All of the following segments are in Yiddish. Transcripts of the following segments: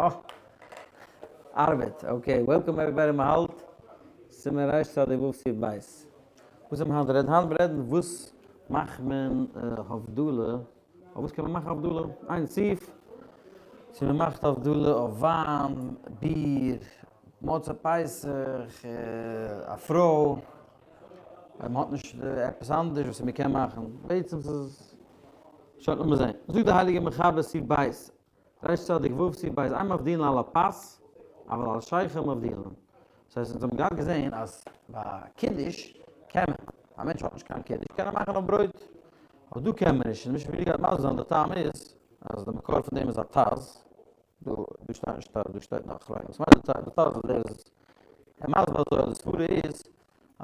אה! ארבעט! Okay, welcome everybody, מ'האלט סימן ריש צדיק ו' סעיף ב'. וואס וועט מען היינט רעדן? היינט וועט מען רעדן וואס מאכט מען הבדלה, אויף וואס קען מען מאכן הבדלה? איין סעיף, צו מען מאכט הבדלה אויף וויין, ביר, מוצאי פסח, א פרוי, אויב מען האט נישט עפעס אנדערש וואס מען קען מאכן, בעצם ס'איז, שוין לאמיר זען. זאגט דער הייליגער מחבר סעיף ב', ריש צדיק ו' סעיף ב', אין מבדילין על הפת, אבל על שכר מבדילין. דאס הייסט אונז האבן געהאט געזען אז ביי קידוש קען מען, א מענטש האט נישט קיין קידוש קען ער מאכן אויף ברויט, אבער דא קען מען נישט, און משנה ברורה גייט מסביר זיין די טעם איז אז די מקור פון דעם איז א טז, דא דא שטייט נישט טז דא שטייט נאך ריין, וואס מיינט די טז איז דער איז ער מסביר אזוי אז די סברה איז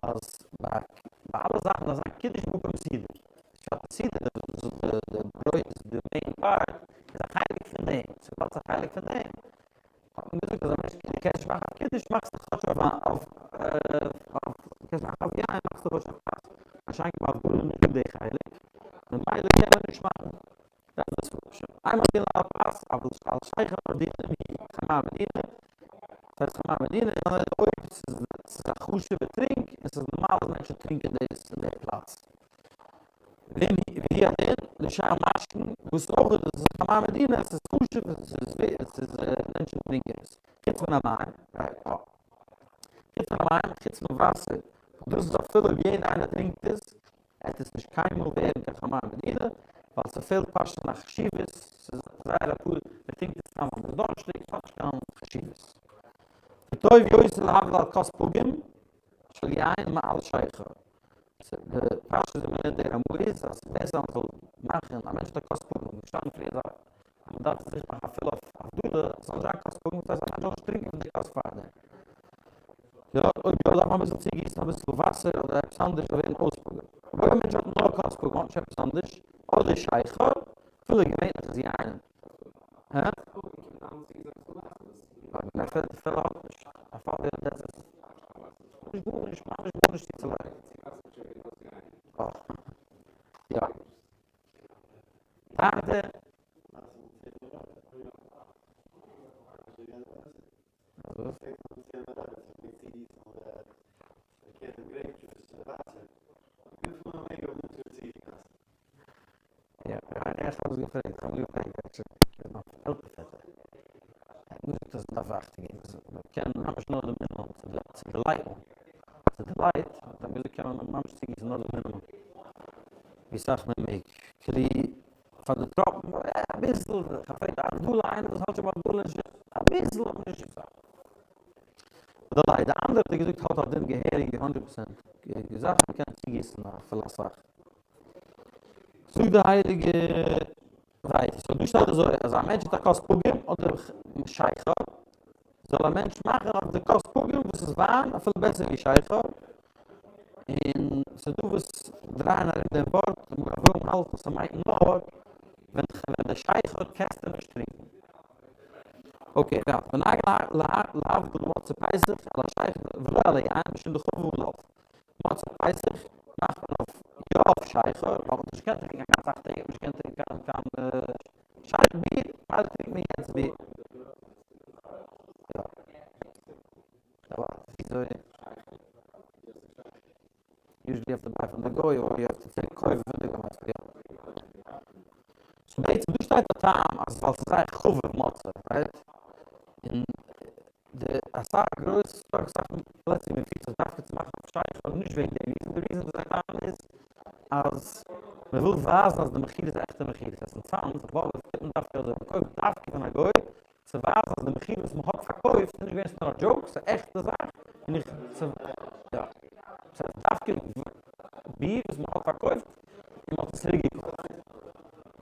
אז ביי ביי אלע זאכן דארף זיין קידוש במקום סעודה, בשעת סעודה די די ברויט איז די main part איז א חלק פון דעם, ס'וויבאלד ס'איז א חלק פון דעם האט מען געזאגט אז א מענטש קען קענסט נישט מאכן אויף קידוש מאכסטו כאטש אויף אויף אויף קענסט מאכן אויף יין מאכסטו כאטש אויף פת, מה שאין כן ביי הבדלה נישט דא די חלק ממילא קען מען נישט מאכן. דאס איז פשוט. אין מבדילין על הפת, אבל על שכר מבדילין אם הוא חמר מדינה, דאס הייסט חמר מדינה איז אויב ס'איז א חשוב'ע טרינק און ס'איז נארמאל אז מענטשן טרינקען דאס אין די פלאץ. והוא הדין לשאר משקין וואס אויך דאס איז חמר מדינה, עס איז חשוב, עס איז מענטשן טרינקען עס. חוץ מן המים, חוץ מן המים, חוץ פון וואסער, דאס איז אפילו אויב יעדער איינער טרינקט עס, עט עס נישט קיינמאל ווערן קיין חמר מדינה, ווייל ס'פעלט פשוט אין א חשיבות, ס'איז זייער א פשוט, מ'טרינקט עס סתם ווייל מ'איז דארשטיג, ס'האט נישט קיין חשיבות. וטוב יותר להבדיל על כוס פגום של יין מעל שכר. די פשטות ווי מ'לערנט די רמא איז אז ס'איז בעסער אז מ'זאל מאכן, א מענטש האט א כוס פגום, געשטאנען פריער אז מ'דארף זיך מאכן אפילו אויף הבדלה, ס'זאל נישט זיין כוס פגום, דאס הייסט א מענטש זאל נישט טרינקען פון די כוס פארדעם. יא, אויב יא דארף מען אביסל צוגיסן אביסל וואסער אדער עפעס אנדערש זאל ווערן אויס פגום. אבער אויב א מענטש האט נאר כוס פגום האט נישט עפעס אנדערש, אדער שכר, אפילו געווענליך איז יין. הא? אפילו האט נישט. א פאל ווי דעס איז נישט גארנישט, ממש גארנישט צוצולייגן. יא. טענה'ט ער. יא, איך האב עס געפרעגט, איך האב געפרעגט אפשר איז נאך עלטער פעטער. ער האט געזאגט אז מ'דארף אכטונג געבן, אז מ'קען ממש נאר די מינימום, צו די צו די light, צו די light, האט ער געזאגט קען מען ממש צוגיסן נאר די מינימום, ווי סאך מ'מעג, כאילו פאר די טראפן, אביסל, איך האב געפרעגט א הבדלה, איינער וואס האלט שוין ביי הבדלה, אביסל אבער נישט צו סאך. די light, די אנדערע האט ער געזאגט האט א דין געהעריג ווי הונדרעט פראצענט זאך, מ'קען צוגיסן אפילו אסאך. זאגט די הייליגע ווייטער, סאו דא שטייט אזוי אז א מענטש האט א כוס פגום אדער שכר, זאל א מענטש מאכן אויף די כוס פגום וואס איז וויין אפילו בעסער ווי שכר, און ס'איז דא וואס דרייען ארום דעם ווארט, די מגן אברהם האלט אז ס'מיינט נאר ווען ווען די שכר קענסטו נישט טרינקען. Okay, ווייטער, ונוהגין להבדיל במוצאי פסח על השכר ולא על היין משום דחביב עליו. מוצאי פסח מאכט מען אויף יא אויף שכר, ווייל מ'האט נישט געקענט טרינקען א גאנצע אכט טעג האט מען נישט געקענט טרינקען קיין קיין ביר, ממילא טרינקט מען יעצט ביר. יא. וויאזוי? Usually you have to buy from the goy or you have to take קויפן פון די גוי מיינסטו יא. So בעצם דא שטייט א טעם אז ווייל ס'איז זייער חביב מצה, right? און די אסאך גרויס אסאך פלעצער ווי מ'פירט זיך דווקא צו מאכן אויף שכר נישט וועגן דעם reason, די reason וואס זיי טענה'ן איז אז מ'וויל ווייזן אז די מכירה איז א עכטע מכירה, ס'הייסט אין צאנז, באבוב טוט מען דווקא אזוי, מ'קויפט דווקא פון א גוי צו ווייזן אז די מכירה וואס מ'האט פארקויפט איז נישט געווען סתם א joke, ס'איז א עכטע זאך, און איך, יא, ס'הייסט דווקא ביר וואס מ'האט פארקויפט און מ'האט עס צוריק געקויפט.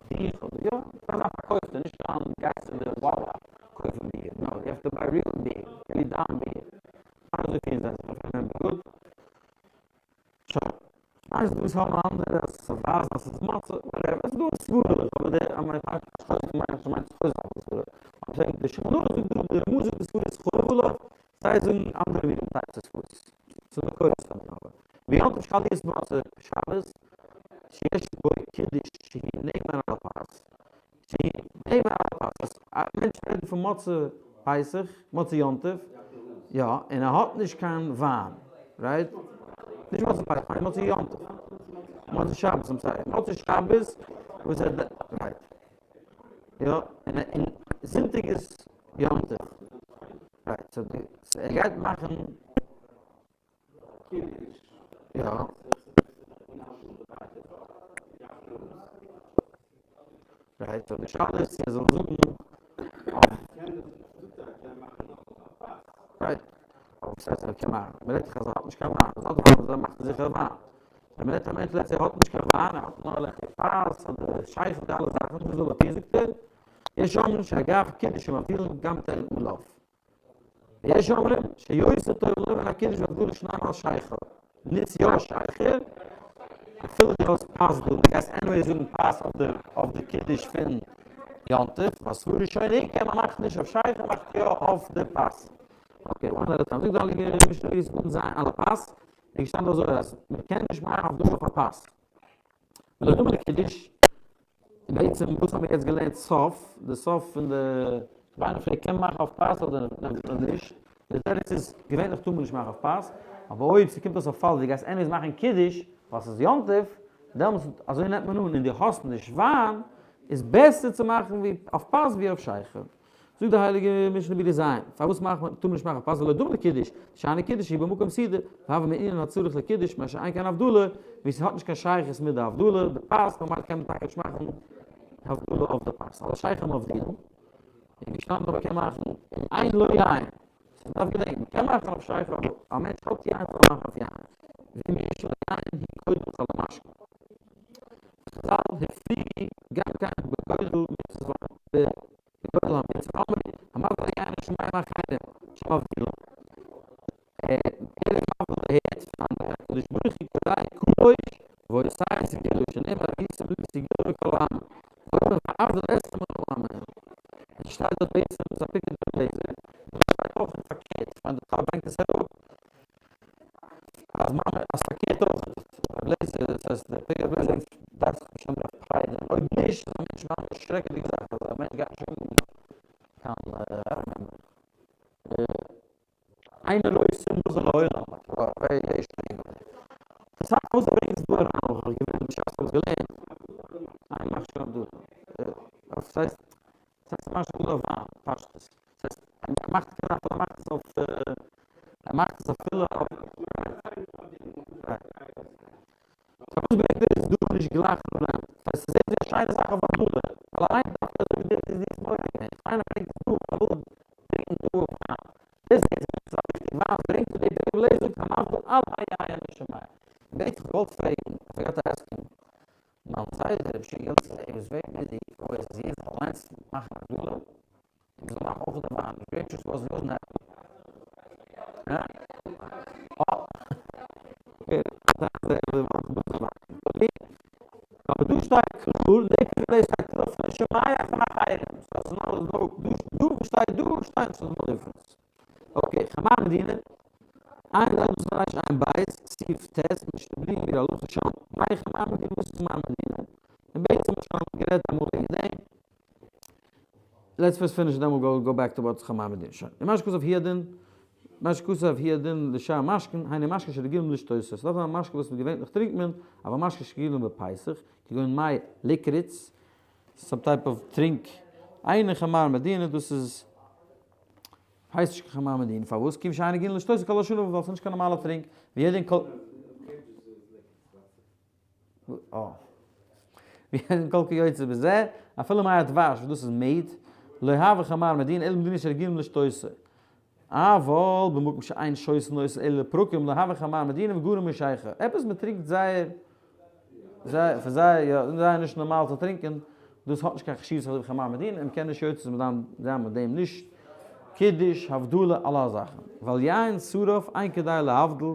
ביר אדער יא, דארף זיין פארקויפטע, נישט קיין גייסט צו די Wawa קויפן ביר, no, you have to buy real beer, really דיין ביר. אזוי פירן זיי זיך, if I remember good. שוין. כ'ווייס נישט וואס האבן אנדערע אז צו ווייזן אז ס'איז מצה, whatever, ס'איז דא סברה'לעך, אבער די אמעריקאנער חוזק מיינט אז ס'מיינט חוזק אויף די סברה. אבער זאגן די שולחן ערוך זאגט דא, די רמ"א זאגט די סברה איז חביב עליו, זיי זאגן אנדערע מינים types of סברות. ס'איז מקורות פאר דעם אבער. ויום טוב שחל להיות מוצאי שבת, שיש בו קידוש שהוא נאמר על הפת, שהוא נאמר על הפת, אז א מענטש. מ'רעדט דא פון מוצאי פסח, מוצאי יום טוב, יא, און ער האט נישט קיין וויין, right? נישט מוצאי פסח, כ'מיין מוצאי יום טוב, מוצאי שבת, I'm sorry, מוצאי שבת וואס ער, right, יא, און זונטאג איז יום טוב, right, so ער גייט מאכן. יא. right, so די שאלה איז צו ער זאל זאגן אויף. right. אבער וואס הייסט ער קען מאכן? מ'רעדט דאך אז ער האט נישט קיין וויין. אז ער האט וויין אזוי מאכט ער זיכער וויין. ווען מ'רעדט א מענטש let's say ער האט נישט קיין וויין, ער האט נאר לחם פת אדער שייכות די אלע זאכן, וואס זאל ער טון? זאגט ער, יש אומרים שאגב קידוש שמבדילין גם כן עליו. ויש אומרים שיותר טוב לומר הקידוש והבדלה שניהם על שכר, נוץ יא שכר, אפילו דו האסט פת דא, דו גייסט anyway זאגן פת אויף די קידוש פון יום טוב, והסברא ראשונה היא מען מאכט נישט אויף שכר מאכט יא אויף די פת. okay, one at a time. זאגט די הייליגע משנה ברורה סימן ז' על הפת, איז געשטאנען אזוי אז מען קען נישט מאכן הבדלה אויף א פת. ולא דומה לקידוש, בעצם וואס האבן מיר יעצט געלערנט סוף, די סוף פון די רבינו פרעגט קען מען מאכן אויף פת אדער נישט, די תירוץ איז געווענליך טאר מען נישט מאכן אויף פת, אבער אויב ס'קומט אויס א פאל ווי דו גייסט anyways מאכן קידוש ווייל ס'איז יום טוב, דעמאלטס אזוי נעמט מען אן און דו האסט נישט וויין, איז בעסער צו מאכן ווי אויף פת ווי אויף שכר. זאגט די הייליגע משנה ברורה ז', פארוואס מאכט מען, טאר מען נישט מאכן פת ולא דומה לקידוש, שאני קידוש הוא במקום סעודה, והוה מענין הצריך לקידוש, מה שאין כן הבדלה, ווי ס'האט נישט קיין שייכות מיט די הבדלה, די פת, ממילא קען מען טאקע נישט מאכן הבדלה אויף די פת, על שכר מבדילין, און געשטאנען אז מ'קען מאכן אם אין לו יין, סאו מ'דארף געדענקען, מ'קען מאכן אויף שכר אבער א מענטש האט יין זאל ער מאכן אויף יין, ואם יש לו יין הוא קודם כל המשקה. חזל הפליגו גם כן בגודל מצוה בגודל המצוה אמרו המבדיל היין לשמים אחרים שמבדילין ער איז מבדיל די הערץ פון אנדערע הקדוש ברוך הוא קורא קדוש ועושה סגולה שנאמר והייתם לי לסגולה מכל העמים ואומר ואבדיל אתכם מן העמים עס שטייט דארט בעצם איז א פרקי דרבי אליעזר דאס שטייט אויך פארקערט פון די טאפ ברענגט עס אראפ אז ממש אז פארקערט אויך רבי אליעזר דאס הייסט דער פרקי דרבי אליעזר דארף זיך נישט האבן אויף pride און אויב נישט איז א מענטש ממש שרעקעדיגע זאך אז א מענטש גייט נישט האבן קיין איינער עושה מזל לעולם very very שטרענג דאס הייסט פארוואס ער ברענגט עס דא אריין האב איך געווען בשעת איך האב עס געלערנט איין מכשיר הבדלה דאס הייסט דאס הייסט מכשיר הבדלה אויף וויין פשטות דאס הייסט ער מאכט ער מאכט עס אויף ער מאכט עס אפילו אויף פארוואס ברענגט ער עס דא נישט גלייך אין אנהייב? ווייל ס'זעט ווי א שיינע זאך אויף הבדלה, ווייל אליינס דארף ער אזוי ווי דער איז מורה געווען, איך מיין ער ברענגט עס דא ווייל ער וויל ברענגען דא אויף וויין, דאס זעט זיך נישט אזא וויכטיג וויין, ברענגט ער די פרק בלע זאגט המבדיל על היין לשמים. בעט איך געוואלט פרעגן, I forgot to ask him, מיין זיידע רבי שיע געלבסער ער איז very busy, אויב עס איז יעדער זאל אליינס מאכן הבדלה, און מ'זאל מאכן אויך די וויין, grape juice וואס וויל נעפל. אבער דא שטייט קלאר, די פרק שטייט קלאר פון שומע פון אחרים, so ס'איז נאר דא וואס שטייט דא שטייט נישט no difference. okay, חמר מדינה, עיין לעיל בסימן רע"ב סעיף ט', משנה ברורה ביאור הלכה שם, מאי חמר מדינה וואס איז חמר מדינה? און בעצם האט שוין גערעדט אמאל וועגן דעם. let's first finish then we'll go back to what's חמר מדינה. שוין. ומה שכתב הוא הדין, מה שכתב הוא הדין לשאר משקין, היינו משקה שרגילים לשתותו. ס'דארף זיין א משקה וואס געווענליך טרינקט מען, אבל משקה שרגילים בפסח, כגון מי ליקריץ, some type of טרינק, אינו חמר מדינה, דאס איז הייסט נישט קיין חמר מדינה, פארוואס? כיוון שאין רגילים לשתותו כל השנה, ווייל ס'איז נישט קיין נארמאלע טרינק, והוא הדין כל. והוא הדין כל כיוצא בזה, אפילו מי הדבש, וואס דאס איז מעד, לא הוי חמר מדינה, אלא מדינה שרגילים לשתותו. אבל במקום שאין שותין אותו אלא לפרקים, לא הוי חמר מדינה וגרע משכר. עפעס מען טרינקט זייער, זייער, פאר זיי, יא, זייער נישט נארמאל צו טרינקען, דאס האט נישט קיין חשיבות אזוי ווי חמר מדינה, און מען קען נישט יוצא זיין מיט דעם נישט קידוש, הבדלה, אלע זאכן. ווייל יין שרף אין כדאי להבדיל,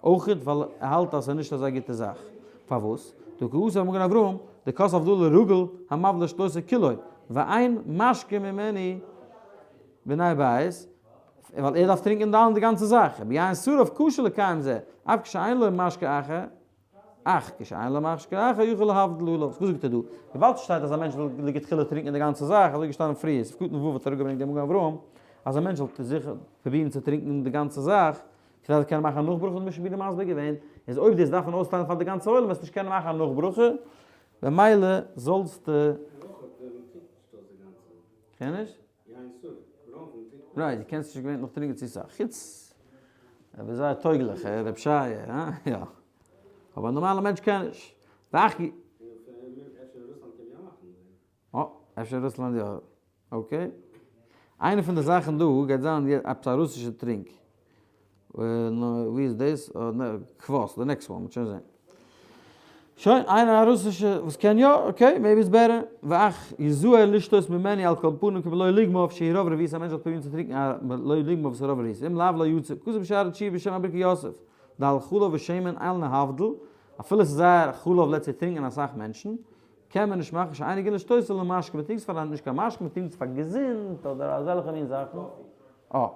אויכעט ווייל ער האלט אז ס'איז נישט אזא גוטע זאך. פארוואס? דהא קאתי מגן אברהם, דכוס הבדלה רגיל המבדיל לשתותו כולו, ואין משקה ממנו בני בית, ווייל ער דארף טרינקען דאן די גאנצע זאך, וביין שרף קשה לקיים זה, אף כשאין לו משקה אחר. אך כשאין לו משקה אחר יכול להבדיל עליו. וואס זאגט ער דא? וויבאלד ס'שטייט אז א מענטש זאל לכתחילה טרינקען די גאנצע זאך, אזוי געשטאנען פריער, סעיף קטן ו' האט אראפגעברענגט דעם מגן אברהם, אז א מענטש זאל זיך פרובירן צו טרינקען די גאנצע זאך, כדי צו קענען מאכן א נאכברכה, האט משנה ברורה מסביר געווען, איז אויב דאס דארף מען אויסטיילן פאר די גאנצע עולם וועסטו נישט קענען מאכן א נאכברכה, במילא זאלסטו. קען נישט? right, דו קענסט נישט געווענליך טרינקען צו סאך, חוץ אויב איז זייער טויגליך, רב שייע, הא? יא. אבער א נארמאלע מענטש קען נישט. אה, אפשר רוסלאנד יא. okay. איינע פון די זאכן דא גייט זיין עפעס א רוסישע טרינק. ווי איז דאס? קוואס, די next one, מ'וועט שוין זען. שוין, איינער א רוסישע וואס קען יא, okay, maybe it's better. ואך יזהר לשתות ממנו על כל פנים כמלא לוגמיו שהוא רוב רבית, א מענטש זאל פרובירן צו טרינקען א מלא לוגמיו וואס איז רוב רבית, ואם לאו לא יצא, כתוב בשערי תשובה בשם הברכת יוסף, דעל חלב ושמן אין להבדיל, אפילו עס איז זייער חלב לעצט צו טרינקען אסאך מענטשן, קען מען נישט מאכן שאינו רגיל לשתותו למשקה, מען טרינקט עס פאר נישט קיין משקה, מען טרינקט עס פאר געזונט אדער אזעלכע מין זאכן. אה.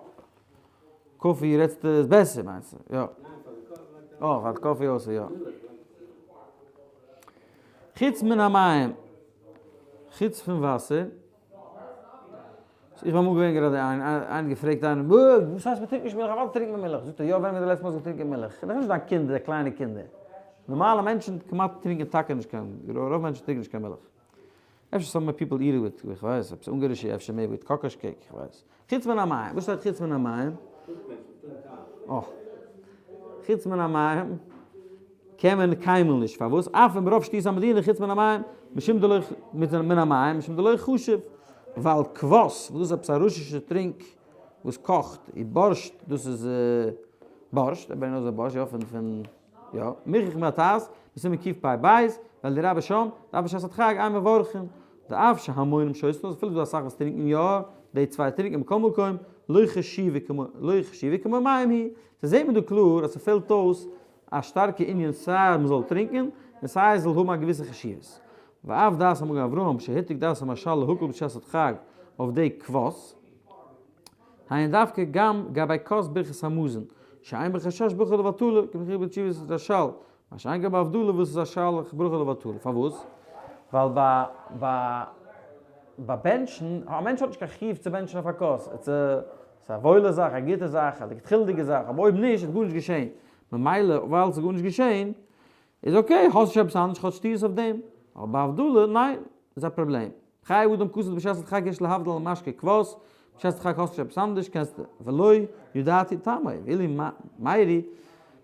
coffee רעדסטו איז בעסער מיינסטו? יא. אה, פאר coffee אויך יא. חוץ מן המים, חוץ פון וואסער. איך בין אמאל געווען גראדע איינער האט געפרעגט איינעם, וואס הייסט מען טרינקט נישט מילך? אוודאי טרינקט מען מילך. זאגט ער, יא ווען איז די לעצטע מאל האסט געטרינקען מילך? איך בין נישט דיין קינד, די קליינע קינדער. נארמאלע מענטשן כמעט טרינקען טאקע נישט קיין, רוב מענטשן טרינקען נישט קיין מילך. אפשר some people eat with, איך ווייס, עפעס אונגארישע אפשר מער with קאקאש cake, איך ווייס. חוץ מן המים, וואס שטייט חוץ מן המים? אה. חוץ מן המים קען מען קיינמאל נישט, פארוואס? אף אם ברוב שתיית המדינה חוץ מן המים, משום דלא מן המים, משום דלא חשיב, ווייל קוואס, וואס דאס איז עפעס א רוסישע טרינק וואס קאכט, און בארשט, דאס איז בארשט, everybody knows בארשט, יא, פון פון יא, מוכח מהטז, בסימן קפ"ב, ווייל די רבי שם, דארף בשעת הדחק אין מברכין, דאף שהמונים שותין, אפילו ס'דא אסאך וואס טרינקען יא, די צוויי טרינקען מכל מקום, לא חשיבה כמו, לא חשיבה כמו מים היא. סאו זעט מען דא קלאר אז ס'פעלט אויס א שטארקע ענין סיי אז מ'זאל טרינקען, און סיי עס זאל האבן א געוויסע חשיבות. ואף דעת המגן אברהם שהעתיק דעת המהרש"ל להקל בשעת הדחק אויף די קוואס, היינו דווקא גם גבי כוס ברכת המזון, שאין בחשש ברכה לבטלה, כמחויב בתשובת רש"ל, מה שאין כן בהבדלה וואס איז א שאלה ברכה לבטלה, פארוואס? ווייל ביי ביי ביי בענטשן, א מענטש האט נישט קיין חיוב צו בענטשן אויף א כוס, עס איז א וואוילע זאך, א גוטע זאך, א לכתחילה'דיגע זאך, אבער אויב נישט איז גארנישט געשען, ממילא ווייל ס'איז גארנישט געשען, איז okay, האסט נישט עפעס אנדערש כאטש טו עס אויף דעם, אבער ביי הבדלה, ניין, איז א פראבלעם. חיי אדם כתוב בשעת הדחק יש להבדיל על משקה קוואס, בשעת הדחק האסט נישט עפעס אנדערש קענסטו, ולא ידעתי טעמו, ואילו מיירי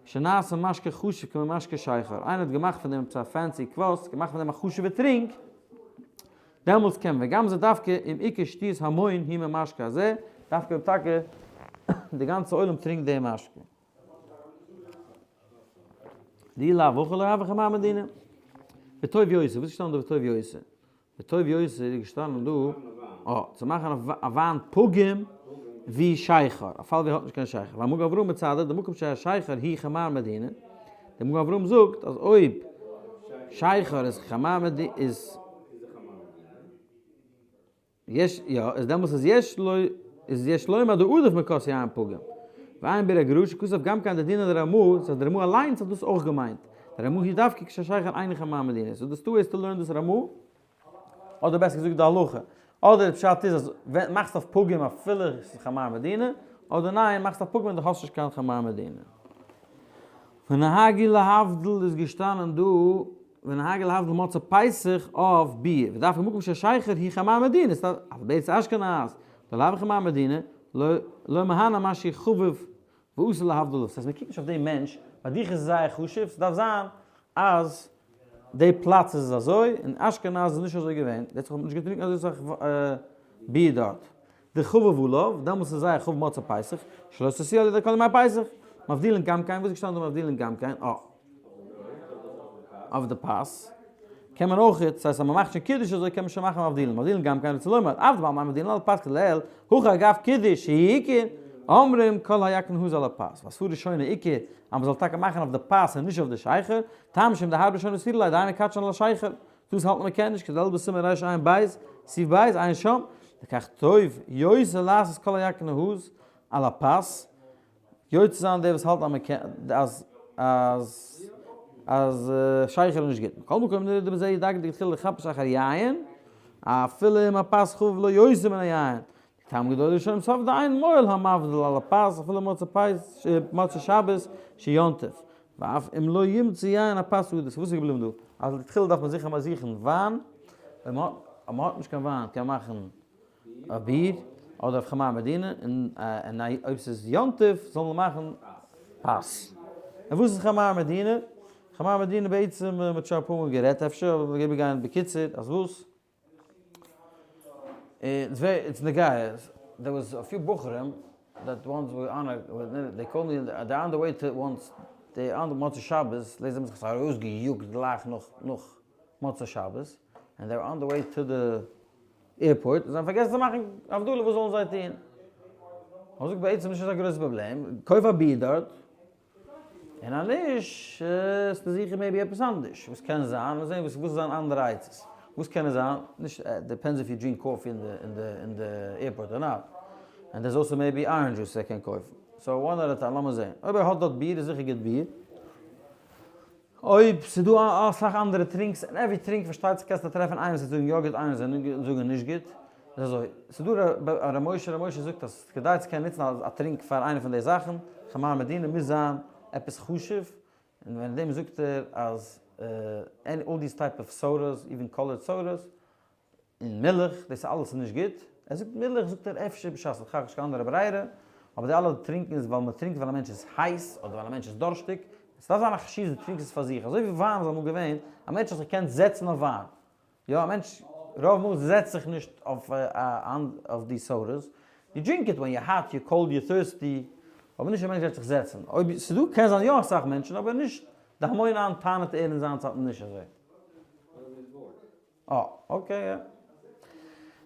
שנעשה משקה חשוב כמו משקה שכר, איינער האט געמאכט פון דעם עפעס א fancy קוואס, געמאכט פון דעם א חשוב'ע טרינק, דעמאלטס קען מען, וגם זה דווקא אם עיקר שתיית המון היא ממשקה הזה, דווקא אויב טאקע די גאנצע עולם טרינקט די משקה. דאי לאו הכי לא הוה חמר מדינה. וטוב יותר, וואס איז געשטאנען דא וטוב יותר? וטוב יותר איז געשטאנען דא, אה, צו מאכן א וויין פגום ווי שכר, א פאל ווי ער האט נישט קיין שכר. והמגן אברהם מצדד, דמקום שהשכר היא חמר מדינה, דער מגן אברהם זאגט אז אויב שכר איז חמר מדינה איז יש, יא, איז דעמאלס איז יש לו, איז יש לומר דעדיף מכוס יין פגום. ועיין באר הגר"א שכתב גם כן דדינא דרמ"א, ס'הייסט די רמ"א אליינס האט דאס אויך געמיינט. די רמ"א היא דווקא כשהשכר אינו חמר מדינה. so there's two ways to learn this רמ"א, אדער בעסער געזאגט די הלכה. אדער די פשט איז אז ווען מאכסט אויף פגום אפילו עס איז חמר מדינה, אדער ניין מאכסט אויף פגום ווען דו האסט נישט קיין חמר מדינה. ונהגי להבדיל איז געשטאנען דא ונהגי להבדיל מוצאי פסח אויף ביר, ודווקא מקום שהשכר היא חמר מדינה, ס'דארף אבל בארץ אשכנז, דלאו חמר מדינה, לא מהנה מה שהוא חביב ואסור להבדיל עליו, ס'הייסט מ'קוקט נישט אויף דעם מענטש, ביי דיך איז עס זייער חשוב, ס'דארף זיין אז די פלאץ איז עס אזוי, אין אשכנז איז נישט אזוי געווען, דערצו האט מען נישט געטרינקען אזוי סאך ביר דארט. דחביב עליו, דעמאלטס איז זייער חביב מוצאי פסח, שלא תוסיע על ידי כל ימי פסח. מבדילין גם כן, וואס איז געשטאנען דא מבדילין גם כן? אה. אויף די פת. קען מען אויך, דאס הייסט אז מען מאכט שוין קידוש אזוי קען מען שוין מאכן מבדילין. מבדילין גם כן רצה לומר, אף דבעל מים מבדילין על פת כדלעיל, הכא אגב קידוש שהיא עיקר, אומרים כל היקן הוא זה על הפת. והסברה שונה עיקר, אז מען זאל טאקע מאכן אויף די פת און נישט אויף די שכר, טעם משום דהרבה שונה סבירא ליה דהיינו קדשין על השכר. דאס האלט מען קען נישט כדלעיל בסימן רע"ב, סעיף ב', עיין שם, לכך טוב יותר לעשות כל היקנה"ז על הפת, יוצא זיין דער וואס האלט אז מען קען אז אז. אז שכר איז נישט גוט. מכל מקום נראה דבזה ידקדק תחילה לחפש אחר יין, אפילו אם הפת חביב לו יותר מן היין. טעם גדול ראשונים סוף דאין מועיל המבדיל על הפת אפילו מוצאי שבת שיום טוב, ואף אם לא ימצא יין הפת עדיף. וואס איז געבליבן דא? אז לכתחילה דארף מען זיכער מאל זוכן וויין, אויב מען האט נישט קיין וויין קען מען מאכן א ביר אדער אויף חמר מדינה, און אויב ס'איז יום טוב זאל מען מאכן פת. און וואס איז חמר מדינה? חמר מדינה בעצם מען האט שוין אפאר מאל גערעדט אפשר, אבער מ'גייט איבערגיין בקיצור אז וואס? It's נוגע, there was a few בחורים that once were on a, they called me, they're on the way to once, they on the מוצאי שבת, זיי האבן זיך ארויסגעיאגט גלייך נאך נאך מוצאי שבת, and they're on the way to the airport, זיי האבן פארגעסן צו מאכן הבדלה, וואס זאלן זיי טון? האב איך געזאגט בעצם נישט אזא גרויסע פראבלעם, קויף א ביר דארט, און אז נישט, וועסטו זוכן maybe עפעס אנדערש, וואס קען זיין, לאמיר זען וואס זענען אנדערע עצות, וואס קען עס זיין, נישט, depends if you drink coffee אין די airport or not, and there's also maybe orange juice ער קען קויפן, so one at a time, לאמיר זען, אויב ער האט דארט ביר איז זיכער גוט ביר. אויב ס'איז דא אסאך אנדערע טרינקס, און every טרינק פארשטייט זיך קענסטו טרעפן איינער וואס וועט זאגן יא גוט איינער וואס וועט זאגן נישט גוט, איז אזוי, ס'איז דא א ר' משה, ר' משה זאגט אז כדי צו קענען נוצן א טרינק פאר איינע פון די זאכן, חמר מדינה מוז זיין עפעס חשוב, און וועגן דעם זאגט ער אז all these type of sodas, even colored sodas, און מילך, דאס אלעס איז נישט גוט, ער זאגט מילך זאגט ער אפשר בשעת הדחק נישט קיין אנדערע ברירה, אבער די אלע טרינקען איז ווייל מען טרינקט ווייל א מענטש איז הייס אדער ווייל א מענטש איז דארשטיג, עס דארף זיין א חשיבות דו טרינקסט עס פאר זיך, אזוי ווי וויין איז אמאל געווען, א מענטש האט זיך געקענט זעצן אויף וויין, יא א מענטש רוב מאל זעצט זיך נישט אויף אויף די sodas, you drink it when you hot you cold you thirsty, אבער נישט א מענטש גייט זיך זעצן, אויב ס'דא קען זיין יא אסאך מענטשן אבער נישט די המון עם טענה'ט ער אין זיין צייט נישט אזוי. אה, okay יא.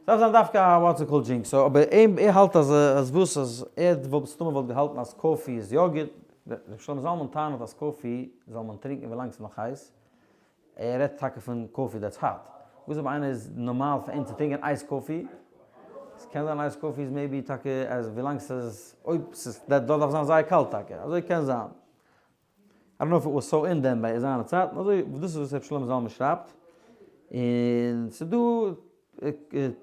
ס'דארף זיין דווקא א what's it called drink, so אבער אים ער האלט אז אז וואס אז ער וואלט מסתמא וואלט געהאלטן אז coffee איז יא גוט, ר' שלמה זלמן טענה'ט אז coffee זאל מען טרינקען ווילאנג ס'איז נאך הייס, ער רעדט טאקע פון coffee that's hot, וואס אויב איינער איז נארמאל פאר אים צו טרינקען ice coffee, ס'קען זיין ice coffee איז maybe טאקע אז ווילאנג ס'איז אויב ס'איז דארט דארף זיין זייער קאלט טאקע, אזוי קען זיין. I don't know if it was so in then ביי זיינע צייטן, אזוי דאס איז וואס רבי שלמה זלמן שרייבט, און ס'איז דא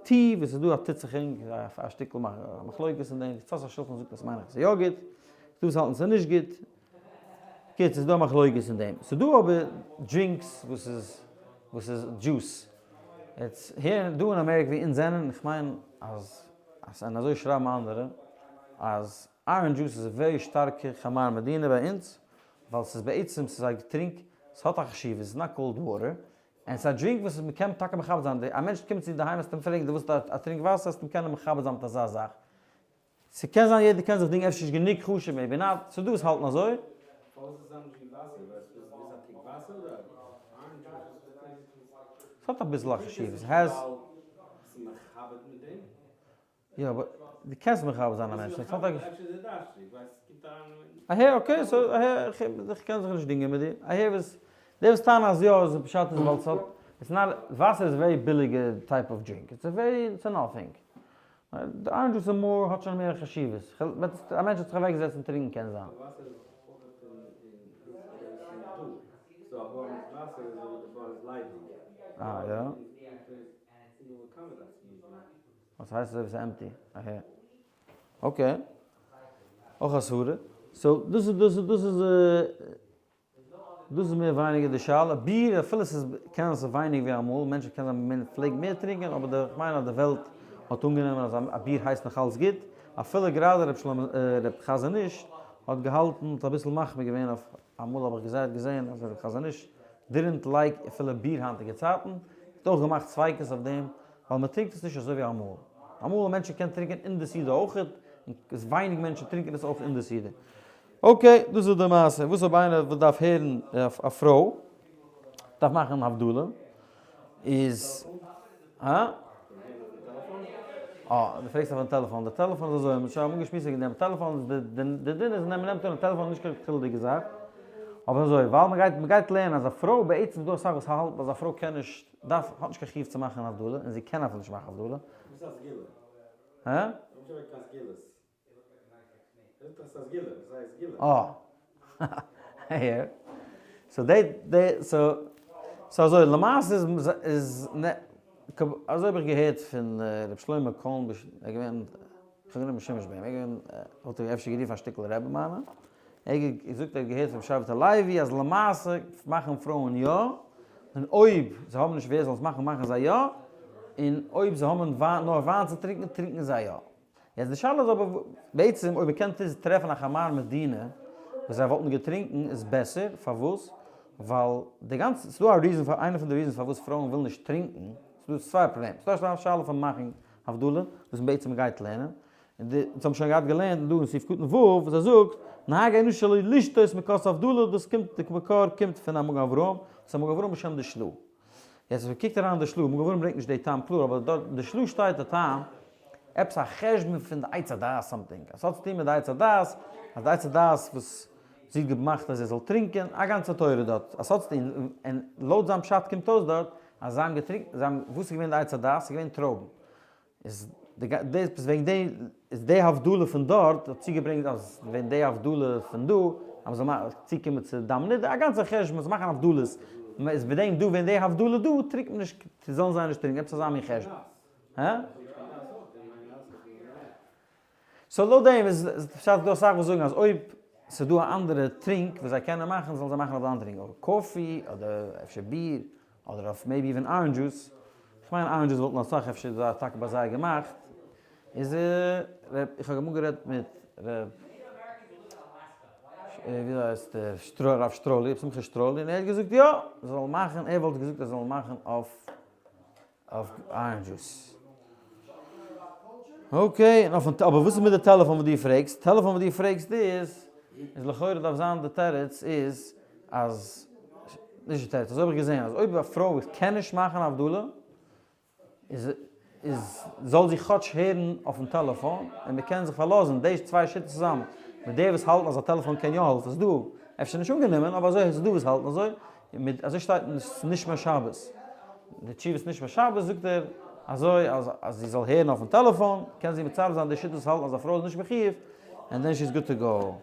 tea וואס איז דא א טוט זיך ענג א שטיקל מחלוקת אין דעם, קצות השולחן זאגט אז מיין איך ס'איז יא גוט, ס'דא וואס האלטן ס'איז נישט גוט, קיצור ס'איז דא א מחלוקת אין דעם, ס'איז דא אבער drinks וואס איז וואס איז juice, יעצט הער דא אין אמעריקע ווי אונז זענען, איך מיין אז און אזוי שרייבן אנדערע אז. orange juice איז א very שטארקע חמר מדינה ביי אונז, ווייל ס'איז בעצם ס'איז א געטרינק, ס'האט א חשיבות, ס'איז not cold water, און ס'איז א drink וואס מ'קען טאקע מכבד זיין, א מענטש קומט צו דיר אינדערהיים וועסטו אים פרעגן דו ווילסט א טרינק וואסער וועסטו אים קענען מכבד זיין מיט אזא זאך. ס'קען זיין יעדער קען זיך דינגען אפשר נישט גענוג חשוב maybe not, ס'איז דא וואס האלטן אזוי. פארוואס איז עס אנדערש ווי וואסער? ווייל עס איז א טרינק וואסער אדער orange juice? ס'האט אביסל א חשיבות, ס'העז. ווייל ס'איז מכבד מיט דעם? יא אבער דו קענסט מכבד זיין א מענטש, עס האט א. אהער okay so אהער איך קען זיך נישט דינגען מיט דיר, אהער וואס די וואס טענה'ן אז יא איז פשט איז ווייל ס'האט it's not וואסער איז very ביליגע type of drink it's a very it's a nothing די orange juice איז more האט שוין מער חשיבות א מענטש האט זיך אוועק געזעצט און טרינקען קען זיין. אה יא? וואס הייסט אזוי ווי ס'איז empty? אהער. Okay. אויך א סברה. So דאס איז דאס איז דאס איז דאס איז מער ווייניגער די שאלה. ביר אפילו ס'איז קען זיין ס'איז ווייניג ווי אמאל, מענטשן קען זיין מען פלעגט מער טרינקען, אבער די כ'מיין אז די וועלט האט אנגענומען אז א ביר הייסט נאך אלץ גוט. אפילו גראדע ר' שלמה ר' חזון איש האט געהאלטן האט אביסל מחמיר געווען אויף אמאל האב איך געזען אז ר' חזון איש didn't like אפילו ביר היינטיגע צייטן, האט אויך געמאכט ספיקות אויף דעם, ווייל מען טרינקט עס נישט אזוי ווי אמאל. אמאל האבן מענטשן געקענט טרינקען אין די סעודה אויך, און ווייניג מענטשן טרינקען עס אויך אין די סעודה. Okay, דאס איז די מעשה. וואס אויב איינער וואס דארף הערן א פרוי דארף מאכן הבדלה, איז. הא? אה, דו פרעגסט אויפן טעלעפאן. די טעלעפאן איז אזוי, מ'האט שוין אמאל געשמועסט וועגן דעם. טעלעפאן איז די די דין איז מען נעמט אן א טעלעפאן איז נישט קיין לכתחילה'דיגע זאך. אבער אזוי, ווייל מ'גייט מ'גייט לערנען אז א פרוי בעצם איז דא אסאך וואס האלטן אז א פרוי קען נישט דארף האט נישט קיין חיוב צו מאכן הבדלה און זי קען אפילו נישט מאכן הבדלה. וואס איז א סגולה? הא? איך האב נישט קיין סגולות. ער זאגט דאך ס'איז א סגולה, וואס הייסט סגולה? אה. הער. So די די so so אזוי למעשה איז איז אזוי האב איך געהערט פון ר' שלמה קאהן ער איז געווען איך האב גענומען שימוש ביי אים ער איז געווען וואלט איך אפשר גערופן א שטיקל רבי מיינע ער האט געזאגט ער האט געהערט פון שבט הלוי אז למעשה מאכן פרויען יא און אויב זיי האבן נישט ווער זאל עס מאכן מאכן זיי יא און אויב זיי האבן נאר וויין צו טרינקען טרינקען זיי יא. יעצט די שאלה איז אבער בעצם אויב מ'קען טרעפן א חמר מדינה וואס זיי וואלטן געטרינקן איז בעסער, פארוואס? ווייל די גאנצע, ס'דא א reason פאר, איינע פון די reasons פארוואס פרויען ווילן נישט טרינקן, ס'דא צוויי פראבלעמען, ס'דא א שאלה פון מאכן הבדלה, וואס בעצם מ'גייט לערנען, און די, אונז האבן שוין געהאט געלערנט דא אין סעיף קטן ו' וואס ער זאגט, נהגו אנשים שלא לשתות מכוס הבדלה, דאס קומט, די מקור קומט פון א מגן אברהם, וואס א מגן אברהם בשם די של"ה. יעצט ווען מ'קוקט אריין אין די של"ה, מגן אברהם ברענגט נישט די טעם קלאר, אבער דארט אין די של"ה שטייט די טעם, עפעס א חשבון פון די עץ הדעת something, אז ס'האט צוטון מיט די עץ הדעת, אז די עץ הדעת וואס זי האט געמאכט אז ער זאל טרינקען, א גאנצע תורה דארט, אז ס'האט צוטון, און לויט זיין פשט קומט אויס דארט, אז זיי האבן געטרינקען, זיי האבן, וואס איז געווען די עץ הדעת? ס'איז געווען טרויבן. איז די דאס וועגן דעם איז די הבדלה פון דארט האט צוגעברענגט אז ווען די הבדלה פון דא אז מ'זאל צוקומען צו דם נידה א גאנצע חשבון מ'זאל מאכן הבדלות איז מיט דעם דא ווען די הבדלה דא טרינקט מען נישט זאלן זיי נישט טרינקען עפעס אזא מין חשבון. הא? So לויט דעם איז פשט דא אסאך וואס זאגן אז אויב ס'איז דא א אנדערע טרינק וואס זיי קענען מאכן זאלן זיי מאכן אויף די אנדערע טרינק אדער coffee אדער אפשר ביר אדער אויף maybe even orange juice, כ'מיין orange juice וואלטן אסאך אפשר זיי טאקע ביי זיי געמאכט, איז איך האב אמאל גערעדט מיט ר' וויאזוי הייסט ער הרב שטראלי, ר' שמחה שטראלי, און ער האט געזאגט יא, זיי זאלן מאכן, ער וואלט געזאגט זיי זאלן מאכן אויף אויף orange juice. Okay, און אויפן, אבער וואס איז מיט די טעלעפאן וואס דו פרעגסט? טעלעפאן וואס דו פרעגסט איז, איז לכאורה דארף זיין די תירוץ איז אז, נישט די תירוץ, אזוי האב איך געזען, אז אויב א פרוי קען נישט מאכן הבדלה, איז איז זאל זי כאטש הערן אויפן טעלעפאן, און מען קען זיך פארלאזן, די צוויי שיטות צוזאמען, מיט די וואס האלטן אז א טעלעפאן קען יא העלפן, איז דא, אפשר נישט אנגענומען, אבער אזוי איז דא וואס האלטן אזוי, מיט אזוי שטייט אין נשמת שבת, די תשובת נשמת שבת זאגט ער אזוי אז אז זי זאל הערן אויפן טעלעפאן, קען זי מצרף זיין די שיטות וואס האלטן אז א פרוי איז נישט מחיוב, and then she's good to go.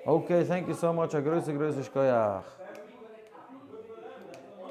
Okay, thank you so much, א גרויסע גרויסע שכוח.